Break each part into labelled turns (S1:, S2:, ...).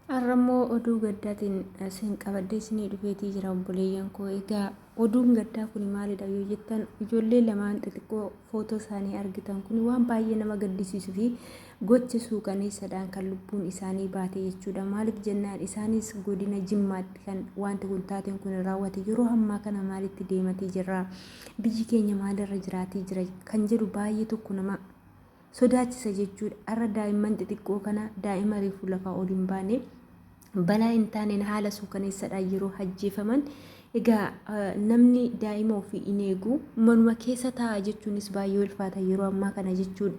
S1: Har'a immoo oduu gaddaatiin isin qabadhee isinii dhufeetii jira obboleeyyan koo. Egaa oduun gaddaa kun maalidha yoo jettan ijoollee lamaan xixiqqoo footoo isaanii argitan kun waan baay'ee nama gaddisiisuu fi gocha suukaneessadhaan kan lubbuun isaanii baate jechuudha. Maaliif jennaan isaanis godina Jimmaatti kan wanti kun taateen kun raawwate yeroo ammaa kana maalitti deematii jirra biyyi keenya maalirra jiraatii jira kan jedhu baay'ee tokko nama sodaachisa jechuudha. Har'a daa'imman xixiqqoo kana daa'ima reefu lafaa ol hin baane balaa hin taaneen haala suukaneessadhaan yeroo ajjeefaman egaa namni daa'ima ofii hin eegu manuma keessa taa'a jechuunis baay'ee ulfaata yeroo ammaa kana jechuudha.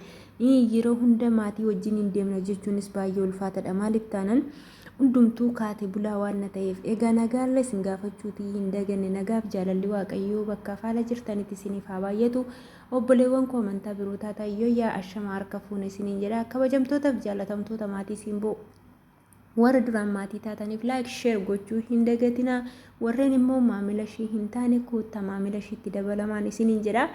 S1: Yeroo hunda maatii wajjin hin deemna jechuunis baay'ee ulfaatadha. Maaliif taanan hundumtuu kaate bulaa waan na ta'eef egaa nagaallee isin gaafachuutii hin daganne nagaaf jaalalli waaqayyoo bakkaaf haala jirtanitti isiniif haa baay'atu. Obboleewwan koo amantaa biroo taatan yooyyaa ashama harka fuune isiniin jedha. Kabajamtootaaf jaalatamtoota maatii Simboo warra duraan maatii taataniif like share gochuu hin dagatinaa. Warreen immoo maamila ishii hin taane koottaa maamila ishiitti dabalamaan isiniin jedha.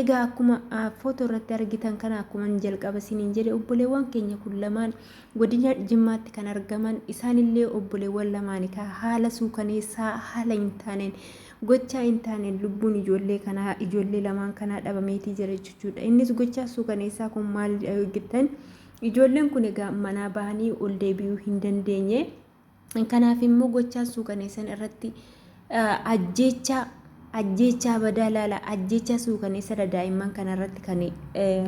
S1: Egaa akkuma footoo irratti argitan kana akkuma jalqaba isiniin jedhe obboleewwan keenya kun lamaan godina Jimmaatti kan argaman isaanillee obboleewwan lamaani ka haala suukaneessaa haala hin taaneen Gochaa hin taaneen lubbuun ijoollee kanaa ijoollee lamaan kanaa dhabameetii jira jechuudha. Innis gochaa suukaneessaa kun maalidha yoo jettan ijoolleen kun egaa manaa bahanii ol deebi'uu hin dandeenye. Kanaaf immoo gochaa suukaneessan irratti ajjeechaa ajjeechaa badaa laala ajjeechaa suukaneessadha daa'imman kana irratti kan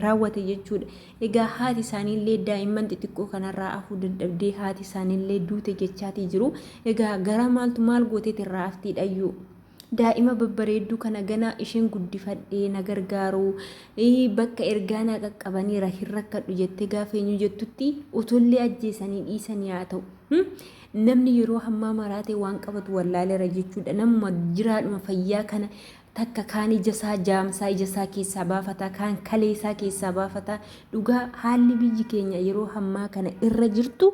S1: raawwate jechuudha. Egaa haati isaaniillee daa'imman xixiqqoo kanarraa hafuu dadhabdee haati isaaniillee duute jechaatii jiru. Egaa garaa maaltu maal gooteet irraa haftiidhayyuu. Daa'ima babbareedduu kana ganaa isheen guddifadhee na gargaaru bakka ergaa naa qaqqabaniira hin rakkadhu jettee gaafa eenyu jettutti utullee ajjeesanii dhiisanii haa ta'u. Namni yeroo hammaa maraatee waan qabatu wallaaleera jechuudha. Namuma jiraadhuma fayyaa kana takka kaan ija isaa jaamsaa ija isaa keessaa baafata kaan kalee isaa keessaa baafata dhugaa haalli biyyi keenya yeroo hammaa kana irra jirtu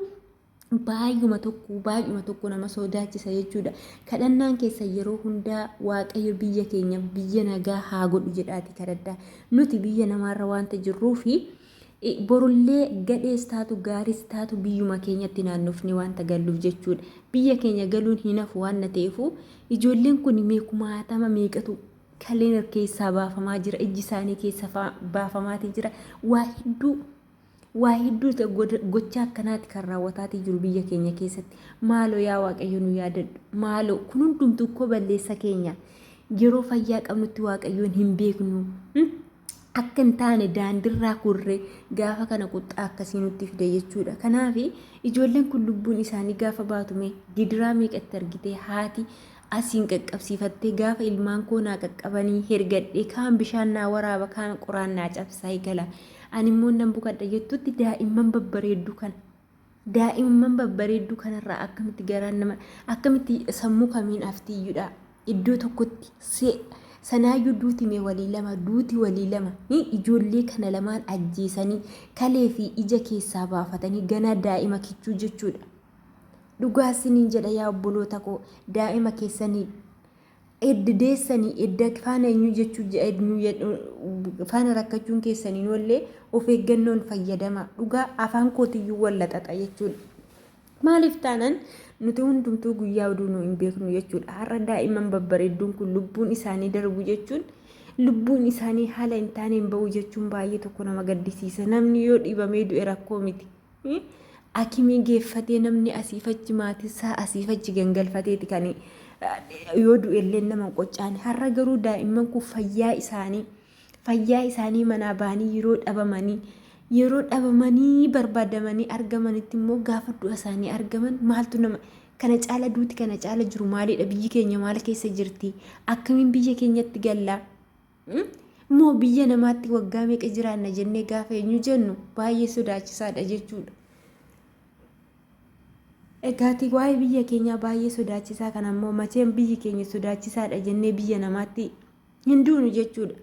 S1: baay'uma tokko baay'uma tokko nama sodaachisa jechuudha. Kadhannaan keessa yeroo hundaa Waaqayyo biyya keenya biyya nagaa haa godhu jedhaati kadhadhaa. Nuti biyya namaarra waanta jirruufi borullee gadhees taatu gaariis taatu biyyuma keenyatti naannofnee waanta galluuf jechuudha. Biyya keenya galuun hin hafu waan na ta'eefu ijoolleen kun mee kumaatama meeqatu kaleen keessaa baafamaa jira ijji isaanii keessa baafamaatii jira waa hedduu waa hedduu gocha akkanaati kan raawwataatii jiru biyya keenya keessatti. Maaloo yaa Waaqayyo nu yaadadhu. Maaloo kun hundumtuu koo balleessa keenya. Yeroo fayyaa qabnutti Waaqayyoon hin beeknu. Akka hin taane daandirraa kurree gaafa kana quxxaa akkasii nutti fide jechuudha. Kanaaf ijoolleen kun lubbuun isaanii gaafa baatume gidiraa meeqatti argitee haati asiin qaqqabsiifattee gaafa ilmaan koo naa qaqqabanii hergadhee kaan bishaan naa waraaba kaan qoraan naa cabsaa gala. Ani immoo nan bukadha jettutti daa'imman babbareedduu kana daa'imman babbareedduu kanarraa akkamitti garaan nama akkamitti sammuu kamiin aftiyyudha iddoo tokkotti sanaayyuu duuti mee walii lama duuti walii lama ijoollee kana lamaan ajjeesanii kalee fi ija keessaa baafatanii ganaa daa'ima kichuu jechuudha. Dhugaa siniin jedha yaa obboloota koo daa'ima keessanii Edda deessanii edda faana eenyu jechuu faana rakkachuun keessaniin ollee of eeggannoon fayyadama. Dhugaa afaan kootiyyuu wallaxaxa jechuudha. Maaliif taanaan nuti hundumtuu guyyaa oduu nu hin beeknu jechuudha. Har'a daa'imman babbareedduun kun lubbuun isaanii darbu jechuun lubbuun isaanii haala hin taaneen ba'u jechuun baay'ee tokko nama gaddisiisa. Namni yoo dhibamee du'e rakkoo miti. Akimii geeffatee namni asiif achi maatiisaa asiif achi gangalfateeti kan yoo du'ellee nama hin qoccaane. Har'a garuu daa'imman kun fayyaa isaanii fayyaa isaanii manaa ba'anii yeroo dhabamanii yeroo dhabamanii barbaadamanii argamanitti immoo gaafa du'a isaanii argaman maaltu nama kana caala duuti kana caala jiru maalidha biyyi keenya maal keessa jirti akkamiin biyya keenyatti gallaa Moo biyya namaatti waggaa meeqa jiraanna jennee gaafa eenyu jennu baay'ee sodaachisaadha jechuudha. Egaati waa'ee biyya keenyaa baay'ee sodaachisaa kana immoo macheen biyyi keenya sodaachisaadha jennee biyya namaatti hin duunu jechuudha.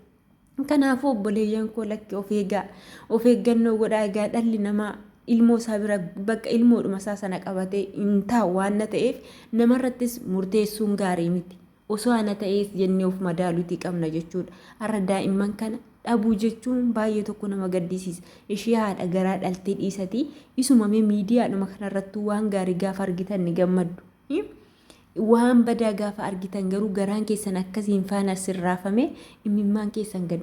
S1: Kanaafuu obboleeyyan koo lakki of eegaa of eeggannoo godhaa egaa dhalli namaa ilmoo isaa bira bakka ilmoodhuma isaa sana qabatee hin taa'u waan na ta'eef namarrattis murteessuun gaarii miti. Osoo ana ta'ees jennee of madaaluutii qabna jechuudha. Har'a daa'imman kana Dhabuu jechuun baay'ee tokko nama gaddisiisa. Ishee haadha garaa dhaltee dhiisatii isuma mee miidiyaadhuma kanarrattuu waan gaarii gaafa argitan ni gammaddu. Waan badaa gaafa argitan garuu garaan keessan akkasiin faana sirraafame imimmaan keessan gad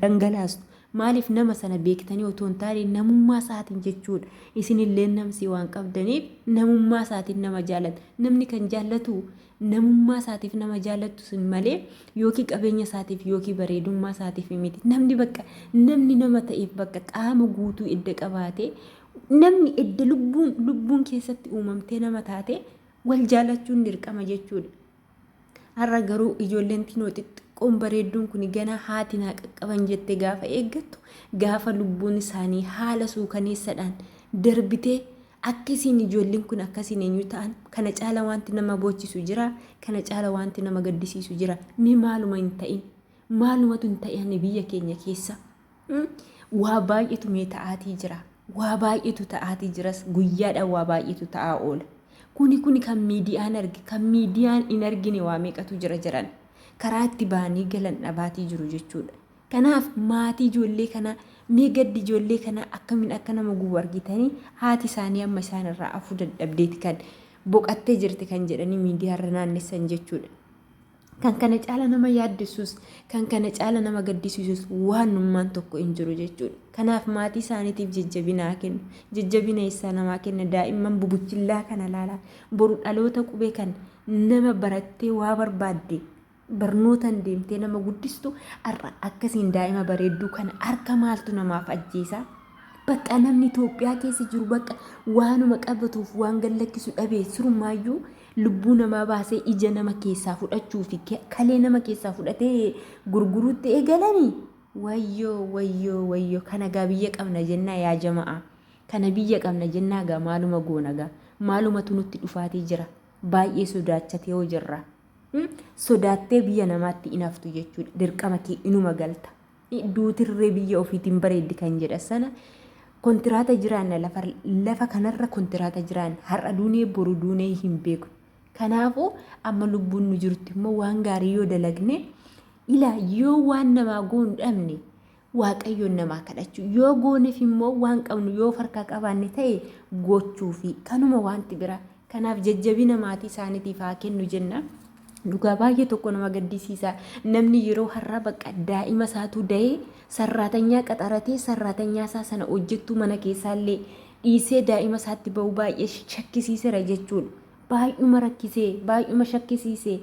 S1: dhangalaastu. Maaliif nama sana beektanii otoo hin taane namummaa isaatiin jechuudha. Isinillee namsii waan qabdaniif namummaa isaatiin nama jaallatu. Namni kan jaallatu namummaa isaatiif nama jaallattu sun malee yookiin qabeenya isaatiif yookiin bareedummaa isaatiif miti. Namni bakka namni nama ta'eef bakka qaama guutuu edda qabaatee namni edda lubbuun lubbuun keessatti uumamtee nama taate wal jaalachuun dirqama jechuudha. Har'a garuu ijoolleen tinoo xixiqqoon bareedduun kun ganaa haati naa qaqqaban jette gaafa eeggattu gaafa lubbuun isaanii haala suukaneessadhaan darbitee akkasiin ijoolleen kun akkasiin eenyu ta'an kana caala wanti nama boochisu jira kana caala wanti nama gaddisiisu jira mee maaluma hin ta'in maalumatu hin ta'in biyya keenya keessa waa baay'eetu mee ta'aatii jira waa baay'eetu ta'aatii jiras guyyaadhaan waa baay'eetu ta'aa oola kuni kuni kan miidiyaan arge kan miidiyaan hin argine waa meeqatu jira jiran karaa itti ba'anii galan dhabaatii jiru jechuudha. Kanaaf maatii ijoollee kanaa mee gaddi ijoollee kanaa akkamiin akka nama gubu argitanii haati isaanii amma isaan irraa afuu dadhabdeeti kan boqattee jirti kan jedhanii miidiyaarra naannessan jechuudha. Kan kana caala nama yaaddessus kan kana caala nama gaddisiisus waanummaan tokko hin jiru jechuudha. Kanaaf maatii isaaniitiif jajjabina haa kennu. Jajjabina eessaa namaa kenna daa'imman bubuchillaa kana laalaa boru dhaloota qubee kan nama barattee waa barbaadde barnootaan deemtee nama guddistu har'a akkasiin daa'ima bareedduu kana harka maaltu namaaf ajjeesaa? Bakka namni Itoophiyaa keessa jiru bakka waanuma qabatuuf waan gad lakkisu dhabee surumaayyuu lubbuu namaa baasee ija nama keessaa fudhachuu fi kalee nama keessaa fudhatee gurguruutti eegalanii wayyoo wayyoo wayyoo kana gaa biyya qabna jennaa yaa jama'a kana biyya qabna jennaa gaa maaluma goona gaa maalumatu nutti dhufaatii jira baay'ee sodaachatee hoo jirra. Sodaattee biyya namaatti inaftu jechuudha dirqama kee inuma galta. Duutirree biyya ofiitiin bareeddi kan jedha sana kontiraata jiraanna lafa lafa kanarra kontiraata jiraanna har'a duunee boru duunee hin beeknu. Kanaafuu amma lubbuun nu jirtu immoo waan gaarii yoo dalagne ilaa yoo waan namaa goonu dhabne waaqayyoon namaa kadhachuu yoo gooneef immoo waan qabnu yoo farkaa qabaanne ta'e gochuu fi kanuma wanti biraa. Kanaaf jajjabina maatii isaaniitiif haa kennu jenna. Dhugaa baay'ee tokko nama gaddisiisa. Namni yeroo har'aa bakka daa'ima isaatu da'ee sarraatanyaa qaxaratee sarraatanyaa isaa sana hojjettuu mana keessaallee dhiisee daa'ima isaatti ba'u baay'ee shakkisiiseera jechuudha. Baay'uma rakkisee baay'uma shakkisiisee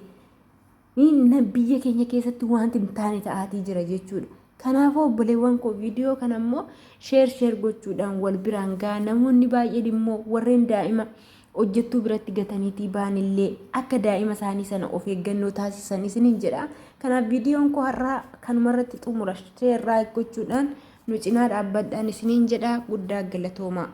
S1: biyya keenya keessatti wanti hin taane ta'aatii jira jechuudha. Kanaafuu obboleewwan koo viidiyoo kana immoo share share gochuudhaan wal biraan ga'a. Namoonni baay'een immoo warreen daa'ima hojjettuu biratti gataniitii ba'anillee akka daa'ima isaanii sana of eeggannoo taasisan isiniin jedha. Kanaaf viidiyoon koo har'aa kanumarratti xumura. Share gochuudhaan nu cinaa dhaabbadhaan isiniin jedha. Guddaa galatoomaa.